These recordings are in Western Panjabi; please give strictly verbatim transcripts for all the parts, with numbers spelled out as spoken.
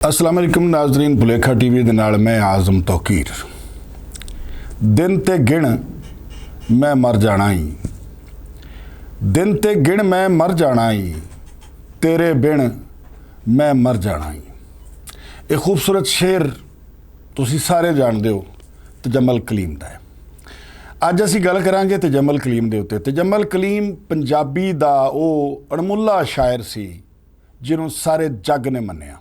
السلام علیکم ناظرین، بلیکھا ٹی وی دے نال میں اعظم توقیر۔ دن تے گن میں مر جانا ہی، دن تے گن میں مر جانا ہی، تیرے بن میں مر جانا ہی۔ یہ خوبصورت شعر تسی سارے جان دیو، تجمل کلیم دا ہے۔ اج اسی گل کرانگے تجمل کلیم دے اتے۔ تجمل کلیم پنجابی دا او اڑملا شاعر سی، جنہوں سارے جگ نے منیا۔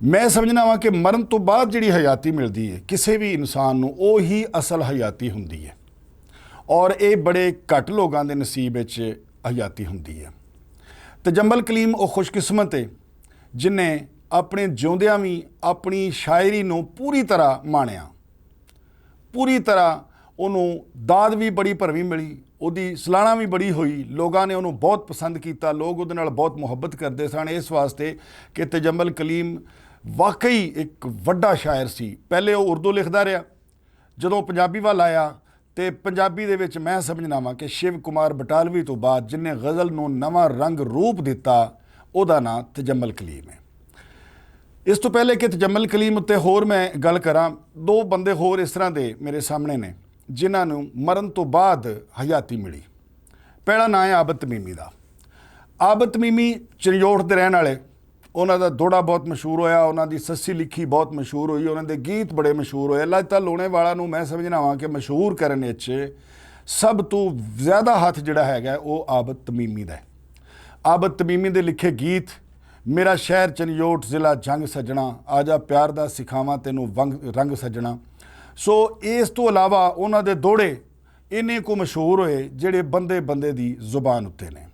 میں سمجھنا واں کہ مرن تو بعد جڑی حیاتی ملدی ہے کسے بھی انسان نوں، او ہی اصل حیاتی ہوندی ہے۔ اور اے بڑے گھٹ لوگاں دے نصیب وچ حیاتی ہوندی ہے۔ تجمل کلیم او خوش قسمت ہے، جنہیں اپنے جیوندیاں وی اپنی شاعری نوں پوری طرح مانیا، پوری طرح انہوں داد وی بڑی بھرویں ملی، اودی سلانا وی بڑی ہوئی، لوگاں نے انہوں بہت پسند کیتا، لوگ اودے نال بہت محبت کردے سن، اس واسطے کہ تجمل کلیم واقعی ایک وڈا شاعر سی۔ پہلے وہ اردو لکھدا رہیا، جدوں پنجابی ول آیا تے پنجابی دے وچ میں سمجھنا واں کہ شیو کمار بٹالوی تو بعد جن نے غزل نوں نواں رنگ روپ دتا، اوہدا ناں تجمل کلیم ہے۔ اس توں پہلے کہ تجمل کلیم اتے ہور میں گل کراں، دو بندے ہور اس طرح دے میرے سامنے نے، جنہاں نوں مرن توں بعد حیاتی ملی۔ پہلا ناں ہے عابد تمیمی دا۔ عابد تمیمی چنیوٹ دے رہن والے، انہاں دا دوڑا بہت مشہور ہویا، انہاں دی سسی لکھی بہت مشہور ہوئی، انہاں دے گیت بڑے مشہور ہوئے۔ اللہ تعالیٰ لونے والا نوں میں سمجھنا واں کہ مشہور کرن وچ سب توں زیادہ ہاتھ جڑا ہے گا او عابد تمیمی دا ہے۔ عابد تمیمی دے لکھے گیت، میرا شہر چنیوٹ ضلع جنگ سجنا، آجا پیار دا سکھاواں تینوں ونگ رنگ سجنا۔ سو اس تو علاوہ انہاں دے دوڑے انہیں کو مشہور ہوئے جڑے بندے بندے دی زبان اتے نے۔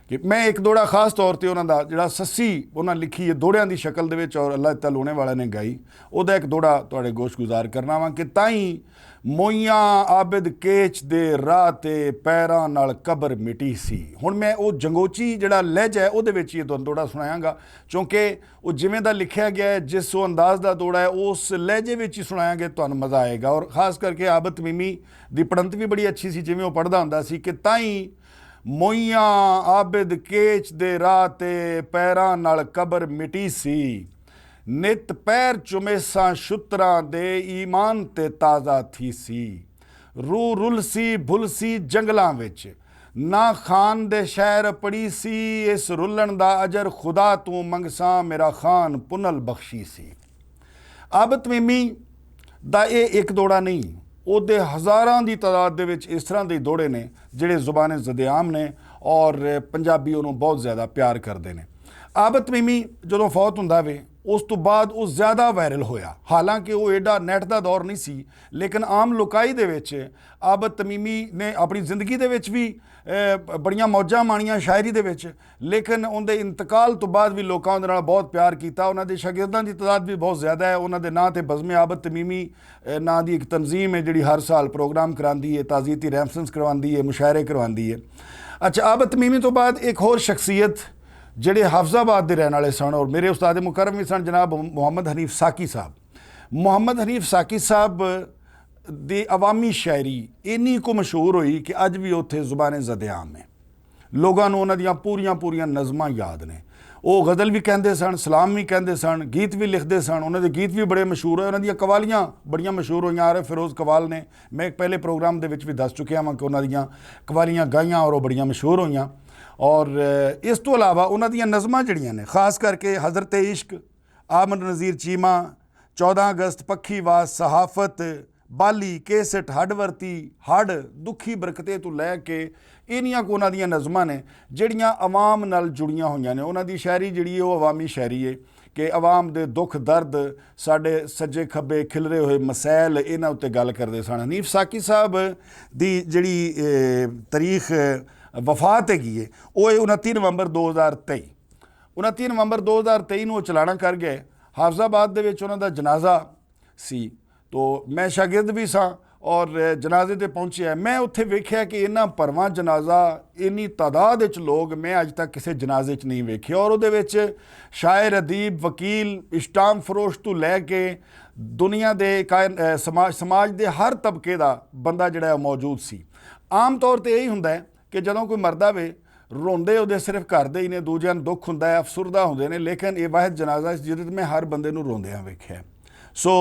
کہ میں ایک دوڑا خاص طور تے انہاں دا جڑا سسی انہاں لکھی ہے دوڑیاں دی شکل دے وچ اور اللہ تعالیٰ لونے والا نے گائی، او دا ایک دوڑا تواڈے گوش گزار کرنا واں کہ تائیں موئیاں عابد کیچ دے راہ تے پیراں نال قبر مٹی سی۔ ہن میں او جنگوچی جڑا لہجہ ہے، او دے وچ یہ دوڑا سنایاں گا، چونکہ او جویں دا لکھیا گیا ہے، جس او انداز دا دوڑا ہے، اس لہجے وچ ہی سنایاں گے، تانوں مزہ آئے گا۔ اور خاص کر کے عابد تمیمی دی پڑھنت بھی بڑی اچھی سی، جویں او پڑھدا ہوندا سی کہ تائیں موئیاں عابد کیچ دے راہ تے پیراں نال قبر مٹی سی۔ نت پیر چمیساں شتراں دے ایمان تے تازہ تھی سی۔ روح رلسی بھلسی جنگلاں وچ، نہ خان دے شہر پڑی سی۔ اس رلن دا اجر خدا توں منگساں، میرا خان پنل بخشی سی۔ عابد تمیمی دا اے ایک دوڑا نہیں، او دے ہزاراں دی تعداد دے وچ اس طرح دے دوڑے نے جڑے زبان زدیام نے اور پنجابی انہوں بہت زیادہ پیار کردے نے۔ عابد تمیمی جدوں فوت ہوندا وے، اس تو بعد او زیادہ وائرل ہویا، حالانکہ او ایڈا نیٹ دا دور نہیں سی، لیکن عام لوکائی دے وچ عابد تمیمی نے اپنی زندگی دے وچ بھی بڑیاں موجاں مانیاں شاعری دے وچ، لیکن ان دے انتقال تو بعد بھی لوکاں اندے نال بہت پیار کیتا۔ انہاں دے شاگرداں دی تعداد بھی بہت زیادہ ہے۔ انہاں دے ناں تے بزم عابد تمیمی ناں دی ایک تنظیم ہے جڑی ہر سال پروگرام کراندی ہے، تعزیتی ریفرنس کرواندی ہے، مشاعرے کرواندی ہے۔ اچھا، عابد تمیمی تو بعد ایک ہور شخصیت جڑے حافظ آباد دے رہن والے سن اور میرے استاد مکرم بھی سن، جناب محمد حنیف ساقی صاحب۔ محمد حنیف ساقی صاحب دی عوامی شاعری اینی کو مشہور ہوئی کہ اج بھی اوتھے زبان زدیام ہے۔ لوگاں نوں انہاں دیاں پوریاں پوریاں نظماں یاد نے۔ او غزل وی کہندے سن، سلام وی کہندے سن، گیت وی لکھدے سن۔ انہاں دے گیت وی بڑے مشہور ہوئے، انہاں دیاں قوالیاں بڑیاں مشہور ہوئیاں۔ عارف فیروز قوال نے، میں ایک پہلے پروگرام دے وچ وی دس چکیا ہاں کہ انہاں دیاں قوالیاں گائیاں اور او بڑیاں مشہور ہوئیاں۔ اور اس تو علاوہ انہاں دیاں نظماں جڑیاں نے، خاص کر کے حضرت عشق، آمد نذیر چیمہ، چودہ اگست، پکھی واس، صحافت، بالی کیسٹ، ہڈ ورتی، ہڈ، دکھی برکتے تو لے کے اینیاں کو انہاں دیاں نظماں نے جڑیاں عوام نال جڑیاں ہوئیاں نے۔ انہاں دی شاعری جڑی ہے وہ عوامی شاعری ہے کہ عوام دے دکھ درد، ساڈے سجے کھبے کھلرے ہوئے مسائل، انہاں اتے گل کردے سن۔ حنیف ساقی صاحب دی جڑی تاریخ وفات ہے گی ہے، وہ ہے انہاں تین نومبر دو ہزار تئی۔ انہاں تین نومبر دو ہزار تئی نوں چلانا کر گئے۔ حافظ آباد دے وچ انہاں دا جنازہ سی، تو میں شاگرد بھی ساں اور جنازے تے پہنچیا۔ میں اتھے ویکھیا کہ انہاں پرواں جنازہ اینی تعداد وچ لوگ میں اج تک کسے جنازے وچ نہیں ویکھے۔ اور اودے وچ شاعر، ادیب، وکیل، اسٹام فروش تو لے کے دنیا دے کائن- اے، سماج سماج دے ہر طبقے دا بندہ جڑا ہے موجود سی۔ عام طور تے یہی ہوندا ہے کہ جدوں کوئی مردہ وے، روندے اودے صرف گھر دے ہی نے، دوجیاں نوں دکھ ہوندا ہے، افسردہ ہوندے نے، لیکن ایہہ واحد جنازہ ہے جدے تے میں ہر بندے نوں روندیاں ویکھیا ہے۔ سو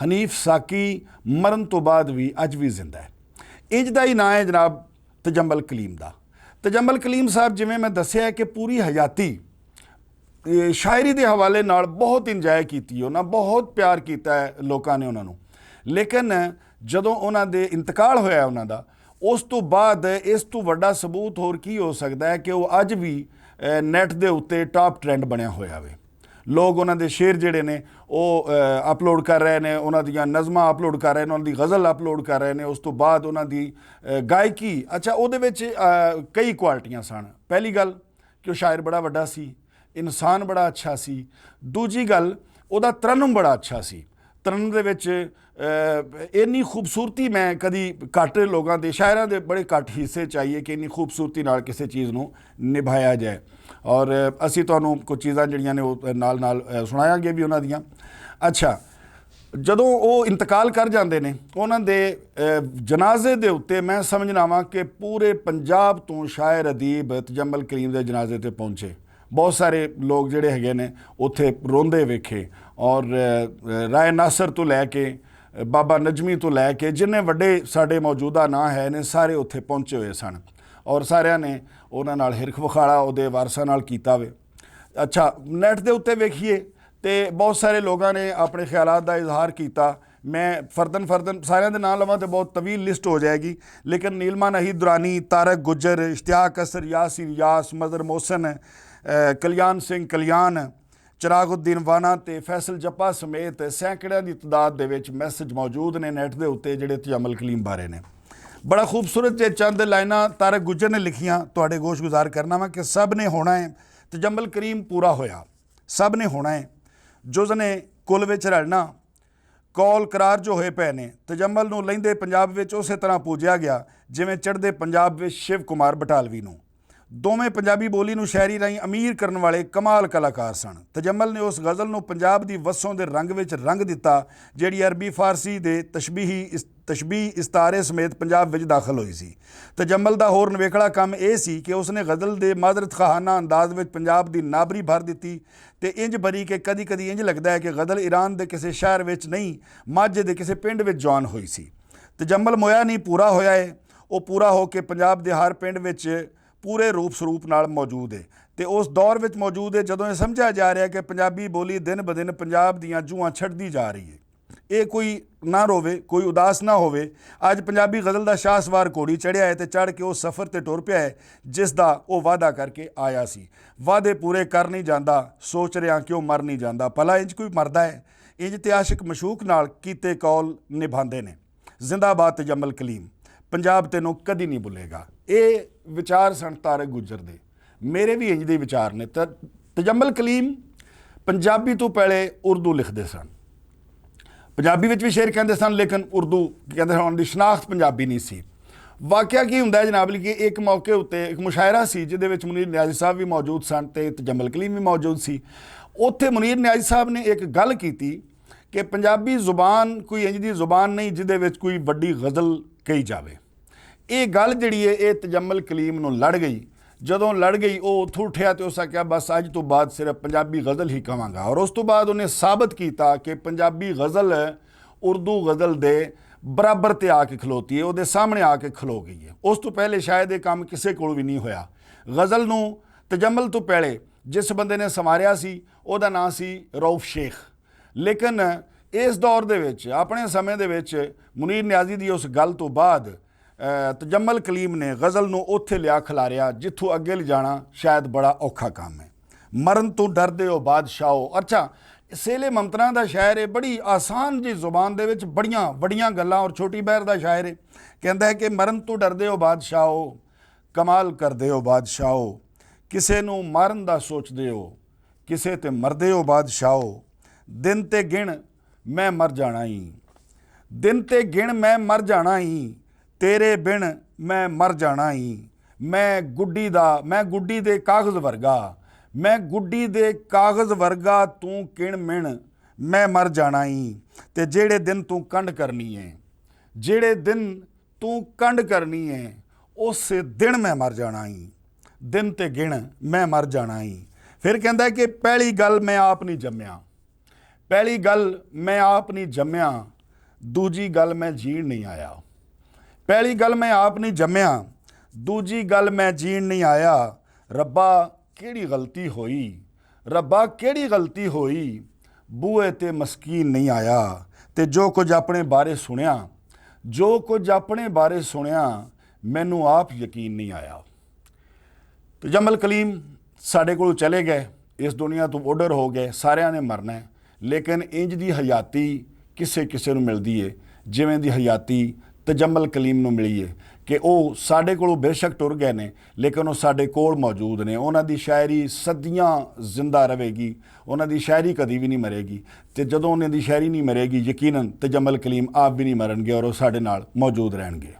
حنیف ساقی مرن توں بعد وی اج وی زندہ ہے۔ انج دا ہی ناں ہے جناب تجمل کلیم دا۔ تجمل کلیم صاحب، جویں میں دسیا ہے کہ پوری حیاتی شاعری دے حوالے نال بہت انجوائے کیتی انہاں، بہت پیار کیتا ہے لوکاں نے انہاں نوں۔ لیکن جدوں انہاں دے انتقال ہویا انہاں دا، اس توں بعد اس توں وڈا ثبوت ہور کی ہو سکدا ہے کہ وہ اج وی نیٹ دے اتے ٹاپ ٹرینڈ بنیا ہویا وے۔ لوگ انہاں دے شعر جڑے نے، وہ اپلوڈ کر رہے نے، انہاں دیاں نظماں اپلوڈ کر رہے نے، انہاں دی غزل اپلوڈ کر رہے نے۔ اس توں بعد انہاں دی گائیکی، اچھا، اوہدے وچ کئی کوالٹیاں سن۔ پہلی گل کہ وہ شاعر بڑا وڈا سی، انسان بڑا اچھا سی۔ دوجی گل، اوہدا ترنم بڑا اچھا سی۔ ترنم دے وچ اینی خوبصورتی میں کدی گھٹ لوگاں دے، شاعراں دے بڑے گھٹ حصے چاہیے کہ اینی خوبصورتی نال کسے چیز نوں نبھایا جائے۔ اور اسی تہانوں کچھ چیزاں جڑیاں نے نال نال سنایا گیا بھی انہاں دیاں۔ اچھا، جدوں وہ انتقال کر جاندے نے، انہاں دے جنازے دے اتے میں سمجھنا واں کہ پورے پنجاب توں شاعر ادیب تجمل کریم دے جنازے تے پہنچے۔ بہت سارے لوگ جڑے ہیگے نے اتھے روندے ویکھے، اور رائے ناصر توں لے کے، بابا نجمی توں لے کے جنہیں وڈے ساڈے موجودہ ناں ہے نے، سارے اتھے پہنچے ہوئے سن، اور ساریاں نے انہاں نال ہرخ وخاڑا اوہدے وارثاں نال کیتا وے۔ اچھا، نیٹ دے اتے ویکھیے تے بہت سارے لوگاں نے اپنے خیالات دا اظہار کیتا۔ میں فردن فردن ساریاں دے نام لواں تے بہت طویل لسٹ ہو جائے گی، لیکن نیلما نہید درانی، طارق گجر، اشتیاق اثر، یاسین یاس، مظہر محسن، کلیان سنگھ کلیان، چراغ الدین وانا تے فیصل جپا سمیت سینکڑیاں دی تعداد دے وچ میسج موجود نے نیٹ دے اتے جڑے تجمل کلیم بارے نے۔ بڑا خوبصورت جے چند لائناں طارق گجر نے لکھیاں، تہاڈے گوش گزار کرنا وا کہ سب نے ہونا ہے، تجمل کریم پورا ہویا، سب نے ہونا ہے، جز نے کل وچ رلنا، کول قرار جو ہوئے پے نے۔ تجمل نوں لیندے پنجاب وچ اسے طرح پوجیا گیا، جویں چڑھدے پنجاب وچ شیو کمار بٹالوی نوں۔ دوویں پنجابی بولی نوں شاعری راہیں امیر کرن والے کمال کلاکار سن۔ تجمل نے اس غزل نوں پنجاب دی وسوں دے رنگ وچ رنگ دتا، جیہڑی عربی فارسی دے تشبیہی اس تشبیہی استعارے سمیت پنجاب وچ داخل ہوئی سی۔ تجمل دا ہور نویکھڑا کم ایہہ سی کہ اس نے غزل دے معذرت خواہانہ انداز وچ پنجاب دی نابری بھر دتی، تے انج بھری کہ کدی کدی انج لگدا ہے کہ غزل ایران دے کسے شہر وچ نہیں، ماجھے دے کسے پنڈ وچ جوان ہوئی سی۔ تجمل مویا نہیں، پورا ہویا ہے۔ او پورا ہو کے پنجاب دے ہر پنڈ وچ پورے روپ سروپ نال موجود ہے، تے اس دور وچ موجود ہے جدوں ایہہ سمجھا جا رہیا ہے کہ پنجابی بولی دن بدن پنجاب دیاں جوہاں چھڈدی جا رہی ہے۔ ایہہ کوئی نہ رووے، کوئی اداس نہ ہووے۔ اج پنجابی غزل دا شاہ سوار کوڑی چڑھیا ہے تے چڑھ کے او سفر تے ٹر پیا ہے، جس دا او وعدہ کر کے آیا سی۔ وعدے پورے کر نہیں جاندا، سوچ رہیا کیوں مر نہیں جاندا۔ پلا انج کوئی مردا ہے؟ انج تے عاشق مشوق نال کیتے کول نبھاندے نے۔ زندہ باد تجمل کلیم، پنجاب تینوں کدی نہیں بھلے گا۔ اے وچار سن طارق گجر دے، میرے بھی انج دے وچار نے۔ تجمل کلیم پنجابی تو پہلے اردو لکھدے سن، پنجابی وچ بھی شعر کہندے سن، لیکن اردو کہندے سن، انہاں دی شناخت پنجابی نہیں سی۔ واقعہ کی ہوندا ہے جناب علی، کہ ایک موقع اتے ایک مشاعرہ سی، جدے وچ منیر نیازی صاحب بھی موجود سن تے تجمل کلیم بھی موجود سی۔ اتھے منیر نیازی صاحب نے ایک گل کیتی کہ پنجابی زبان کوئی انج دی زبان نہیں جدے وچ کوئی وڈی غزل کہی جاوے۔ ایہہ گل جیہڑی ہے ایہہ تجمل کلیم نوں لڑ گئی۔ جدوں لڑ گئی او اتھوں اٹھیا تے اس آکھیا بس اج توں بعد صرف پنجابی غزل ہی کہواں گا، اور اس توں بعد انہیں ثابت کیتا کہ پنجابی غزل اردو غزل دے برابر تے آ کے کھلوتی ہے، اوہدے سامنے آ کے کھلو گئی ہے۔ اس توں پہلے شاید ایہہ کم کسے کول وی نہیں ہویا۔ غزل نوں تجمل توں پہلے جس بندے نے سنواریا سی، اوہدا ناں سی رؤف شیخ۔ لیکن اس دور دے وچ، اپنے سمے دے وچ، منیر نیازی دی اس گل توں بعد تجمل کلیم نے غزل نوں اوتھے لیا کھلاریا جتھوں اگے لے جانا شاید بڑا اوکھا کم ہے۔ مرن توں ڈردے ہو بادشاہو۔ اچھا، سیلے ممتنا دا شاعر ہے، بڑی آسان جی زبان دے وچ بڑیاں وڈیاں گلاں، اور چھوٹی بہر دا شاعر ہے، کہندا ہے کہ مرن توں ڈردے ہو بادشاہو، کمال کردے ہو بادشاہو، کسے نوں مارن دا سوچدے ہو، کسے تے مردے ہو بادشاہو۔ دن تے گن میں مر جانا ہی، دن تے گن میں مر جانا ہی، تیرے بن میں مر جانا ہی۔ میں گڈی دا، میں گڈی دے کاغذ ورگا، میں گڈی دے کاغذ ورگا، توں کن من میں مر جانا ہی۔ تے جیڑے دن توں کنڈ کرنی ہے، جیڑے دن توں کنڈ کرنی ہے، اس دن میں مر جانا ہی۔ دن تے گن میں مر جانا ہی۔ پھر کہندا ہے کہ پہلی گل میں آپ نہیں جمیا، پہلی گل میں آپ نہیں جمیا، دوجی گل میں جین نہیں آیا۔ پہلی گل میں آپ نہیں جمیا، دوجی گل میں جین نہیں آیا۔ ربا، کیڑی غلطی ہوئی؟ ربا، کیڑی غلطی ہوئی؟ بوئے تے مسکین نہیں آیا۔ تے جو کچھ اپنے بارے سنیا، جو کچھ اپنے بارے سنیا، مینوں آپ یقین نہیں آیا۔ تے جمل کلیم ساڈے کولوں چلے گئے، اس دنیا تو اوڈر ہو گئے، ساریاں نے مرنا ہے۔ لیکن انج دی حیاتی کسے کسے نوں ملدی ہے، جویں دی حیاتی تجمل کلیم نوں ملی ہے، کہ او ساڈے کولوں بے شک ٹر گئے نے، لیکن او ساڈے کول موجود نے۔ انہاں دی شاعری صدیاں زندہ رہے گی، انہاں دی شاعری کدی بھی نہیں مرے گی۔ تے جدوں انہاں دی شاعری نہیں مرے گی، یقیناً تجمل کلیم آپ بھی نہیں مرن گے اور او ساڈے نال موجود رہن گے۔